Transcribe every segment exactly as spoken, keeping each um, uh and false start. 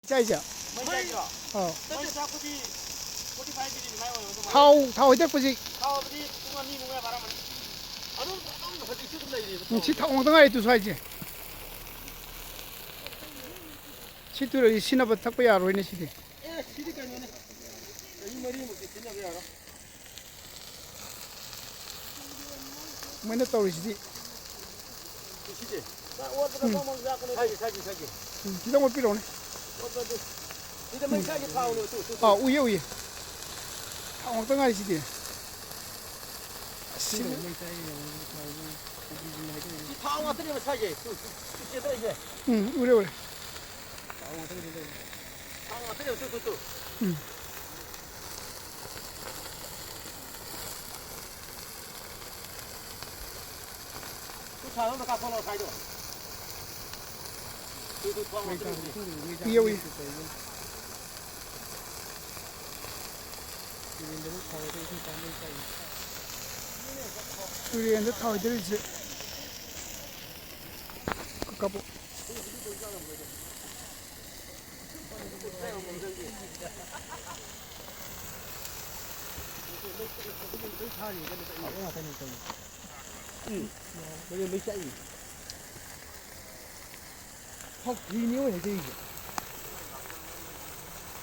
ꯆꯥꯏꯁꯦ? ꯃꯩ ꯆꯥꯏꯗ꯭ꯔꯣ? ꯑꯥ꯫ ꯅꯠꯇꯦ, ꯆꯥꯛꯄꯨꯗꯤ forty five minute ꯑꯗꯨꯃꯥꯏꯅ ꯑꯣꯏꯔꯝꯒꯗꯧ ꯃꯥꯜꯂꯦ꯫ ꯊꯥꯎ, ꯊꯥꯎ ꯍꯩꯊꯛꯄꯁꯤ꯫ ꯊꯥꯎꯕꯨꯗꯤ ꯄꯨꯡ ꯑꯅꯤ ꯃꯨꯛ ꯃꯌꯥ ꯐꯥꯔꯝꯃꯅꯤ꯫ ꯑꯗꯨꯝ, ꯑꯗꯨꯝ ꯍꯧꯖꯤꯛꯁꯨ ꯑꯗꯨꯝ ꯂꯩꯔꯤꯕ ꯎꯝ, ꯁꯤ ꯊꯥꯎꯁꯦ꯫ ꯊꯥꯎ ꯉꯥꯛꯇ ꯉꯥꯏꯔꯦ ꯇꯨ ꯁ꯭ꯋꯥꯏꯁꯦ꯫ ꯁꯤ ꯇꯨꯔꯗꯤ ꯁꯤꯖꯤꯟꯅꯕ ꯊꯛꯄ ꯌꯥꯔꯣꯏꯅꯦ ꯁꯤꯗꯤ꯫ ꯑꯦ, ꯁꯤꯗꯤ ꯀꯩꯅꯣꯅꯦ꯫ ꯆꯍꯤ ꯃꯔꯤꯃꯨꯛꯇꯤ ꯁꯤꯖꯤꯟꯅꯕ ꯌꯥꯔꯣꯏ꯫ ꯃꯣꯏꯅ ꯇꯧꯔꯤꯁꯤꯗꯤ꯫ ꯁꯤꯁꯦ꯫ ꯎꯝ꯫ ꯁꯥꯏꯒꯦ, ꯁꯥꯏꯒꯦ, ꯁꯥꯏꯒꯦ꯫ ꯎꯝ, ꯈꯤꯇꯪ ꯑꯣꯠꯄꯤꯔꯛꯑꯣꯅꯦ꯫ ꯑꯣꯠꯄꯗꯤ꯫ ꯁꯤꯗ ꯃꯩ ꯁꯥꯏꯒꯦ ꯊꯥꯎꯅꯦ, ꯇꯨ, ꯇꯨ, ꯇꯨ꯫ ꯑꯥ, ꯎꯏꯌꯦ, ꯎꯏꯌꯦ꯫ ꯊꯥꯎ ꯉꯥꯛꯇ ꯉꯥꯏꯔꯤꯁꯤꯗꯤ꯫ ꯑꯁ, ꯁꯤꯕꯨ ꯁꯤꯕꯨ ꯃꯩ ꯁꯥꯏꯒꯦ ꯌꯦꯡꯉꯣ, ꯊꯥꯎꯁꯦ꯫ ꯁꯤ ꯊꯥꯎ ꯉꯥꯛꯇꯅꯦꯕ ꯁꯥꯏꯁꯦ꯫ ꯇꯨ, ꯇꯨ, ꯇꯨ ꯆꯦꯟꯊꯔꯛꯏꯁꯦ꯫ ꯎꯝ, ꯎꯔꯦ, ꯎꯔꯦ꯫ ꯊꯥꯎ ꯉꯥꯛꯇꯅꯦꯕ ꯁꯤ ꯇꯧꯔꯤꯁꯦ꯫ ꯊꯥꯎ ꯉꯥꯛꯇꯅꯦꯕ, ꯇꯨ, ꯇꯨ, ꯇꯨ꯫ ꯎꯝ꯫ ꯇꯨ ꯊꯥꯎ ꯑꯝꯇ ꯀꯥꯞꯊꯣꯛꯂꯛꯑꯣ ꯁꯥꯏꯗꯣ꯫ ꯇꯨ, ꯇꯨ, ꯊꯥꯎ ꯉꯥꯛꯇꯅꯦ ꯁꯤ꯫ ꯎꯏꯌꯦ, ꯎꯏꯌꯦ꯫ ꯇꯨꯔꯦꯟꯗ ꯊꯥꯎ ꯍꯩꯗꯔꯤꯁꯦ꯫ ꯀꯥꯞꯄꯣ꯫ ꯎꯝ꯫ ꯃꯣꯏꯗꯤ ꯂꯣꯏ ꯆꯠꯂꯤ꯫ ꯐꯛ ꯐꯤꯅꯤ ꯃꯣꯏ ꯍꯩꯗꯔꯤꯁꯦ꯫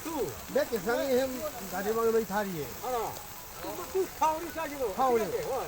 ꯇꯨ꯫ ꯕꯦꯛꯀꯤ ꯆꯪꯉꯤ ꯍꯦꯝ ꯒꯥꯔꯤ ꯃꯥꯡꯗ ꯃꯩ ꯊꯥꯔꯤꯌꯦ꯫ ꯑꯥ꯫ Two, two ꯊꯥꯎꯅꯤ ꯆꯥꯏꯁꯤꯗꯣ꯫ ꯊꯥꯎꯅꯤ꯫ ꯍꯣꯏ꯫